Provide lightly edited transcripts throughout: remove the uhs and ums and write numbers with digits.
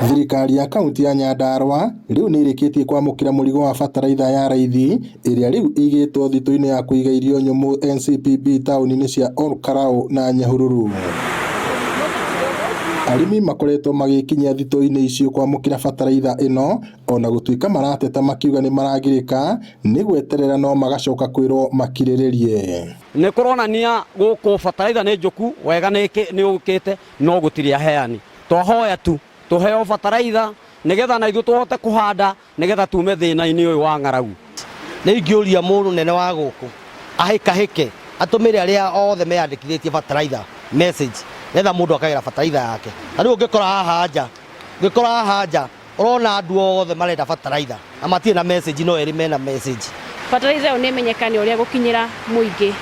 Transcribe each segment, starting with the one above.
Thirikari ya kaunti ya Nyandarua rĩu nĩ ĩrĩkĩtie kwamũkĩra mũrigo wa bataraitha ya raithi ĩrĩa rĩu ĩigĩtwo thitoo-inĩ ya kũiga irio nyũmũ NCPB taũni-inĩ cia Ol Kalou na Nyahururu. Arĩmi makoretwo magĩkinyia thitoo-inĩ icio kwamũkĩra bataraitha ĩno ona gũtuĩka marateta makiuga nĩ maragirĩka nĩ gweterera no magacoka kwĩrwo makirĩrĩrie. Nĩ kũronania gũkũ bataraitha nĩ njũku wega nĩ ũkĩte no gũtirĩ aheani. Twahoya tu tũheo bataraitha nĩgetha na ithuĩ tũhote kũhanda nĩgetha tume thĩna-inĩ ũyũ wa ng'aragu. Nĩ ingĩũria mũnene wa gũkũ ahĩkahĩke atũmĩre arĩa othe meyandĩkithĩtie bataraitha message nĩgetha mũndũ akagĩra bataraitha yake. Ta rĩu ũngĩkora haha nja, ũngĩkora haha nja ũrona andũ othe marenda bataraitha na matirĩ na message no erĩ mena message. Bataraitha ĩyo nĩ ĩmenyekane ũrĩa ĩgũkinyĩra mũingĩ,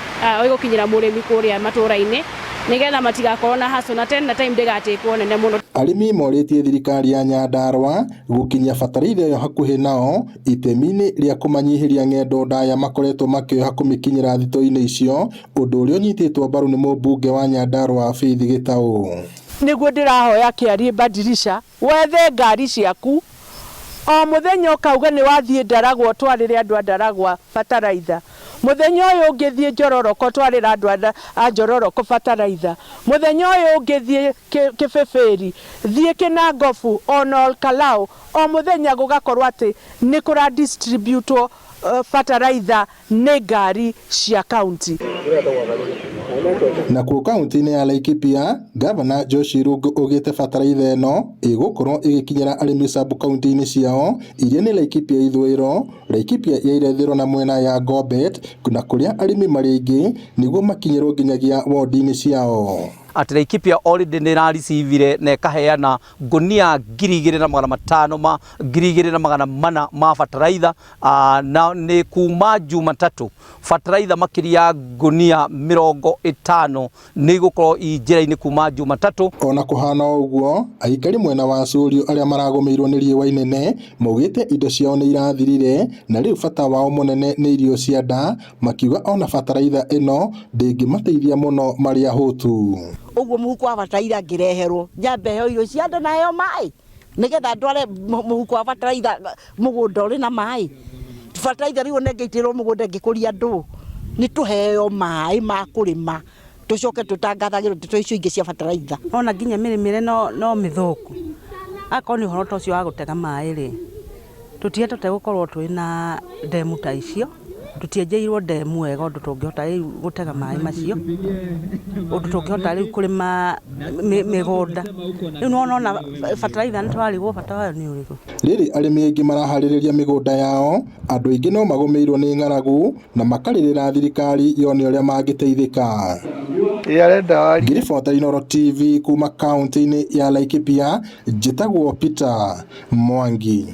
ĩgũkinyĩra mũrĩmi kũrĩa matũra-inĩ nĩgetha matigakorwo na hassle na tena time ndĩgatĩkwo nene mũno. Arĩmi morĩtie thirikari ya Nyandarua gũkinyia bataraitha ĩyo hakuhĩ nao itemi-inĩ rĩa kũmanyihĩria ng'endo ndaya makoretwo makĩoha kũmĩkinyĩra thitoo-inĩ icio, ũndũ ũrĩa ũnyitĩtwo mbaru nĩ mũmbunge wa Nyandarua Faith Gĩtaũ. Nĩguo ndĩrahoya Kĩariĩ Badilisha wethe ngari ciaku o mũthenya ũkauga nĩ wathiĩ Ndaragwa ũtwarĩre andũ a Ndaragwa bataraitha, mũthenya ũyũ ũngĩ thiĩ Njororoko ũtwarĩre andũ a Njororoko bataraitha, mũthenya ũyũ ũngĩ thiĩ Kĩbĩbĩri, thiĩ Kĩnangobu ona Ol Kalou, o mũthenya gũgakorwo atĩ nĩ kũra distribute wo bataraitha nĩ ngari cia county. Nakuo kaunti-inĩ ya Laikipia, Gavana Josh Irungu augĩte bataraitha ĩno ĩgũkorwo ĩgĩkinyĩra arĩmi sub kaunti-inĩ ciao iria nĩ Laikipia ithũĩro, Laikipia ya irathĩro na mwena ya Ngobet na kũrĩa arĩmi marĩ aingĩ nĩguo makinyĩrwo nginyagia wondi-inĩ ciao. Atĩ Laikipia already nĩ ĩraricivire na ĩkaheana ngũnia 2500 ma 2400 ma bataraitha na nĩ kuma Jumatatũ bataraitha makĩria ya ngũnia 50 nĩ igũkorwo i njĩra-inĩ kuma Jumatatũ. Ona kũhana o ũguo, aikari mwena wa Curio arĩa maragũmĩirwo nĩ riũa inene maugĩte indo ciao nĩ irathirire na rĩu bata wao mũnene nĩ irio cia nda, makiuga ona bataraitha ĩno ndĩngĩmateithia mũno marĩ ahũtu. Ũguo mũhuko wa bataraitha ngĩreherwo nyambe heo irio cia nda na heo maĩ nĩgetha ndware mũhuko wa bataraitha mũgũnda ũrĩ na maĩ. Bataraitha rĩu ona ĩngĩitĩrĩrwo mũgũnda ĩngĩkũria ndũ? Nĩ tũheo maĩ ma kũrĩma tũcoke tũtangathagĩrwo ndeto icio ingĩ cia bataraitha. Ona nginya mĩrĩmĩre no mĩthũku, akorwo nĩ ũhoro ta ũcio wa gũtega maĩ rĩ, tũtihetete gũkorwo twĩ na ndemu ta icio, tũtienjeirwo ndemu wega ũndũ tũngĩhota rĩu gũtega maĩ macio, ũndũ tũngĩhota rĩu kũrĩma mĩgũnda. Rĩu nĩwona ona bataraitha nĩtũrarigwo bata wayo nĩ ũrĩkũ. Rĩrĩ arĩmi aingĩ maraharĩrĩria mĩgũnda yao, andũ aingĩ no magũmĩirwo nĩ ng'aragu na makarĩrĩra thirikari yone ũrĩa mangĩteithĩka. Ngĩribota Inooro TV kuma kaunti-inĩ ya Laikipia, njĩtagwo Peter Mwangi.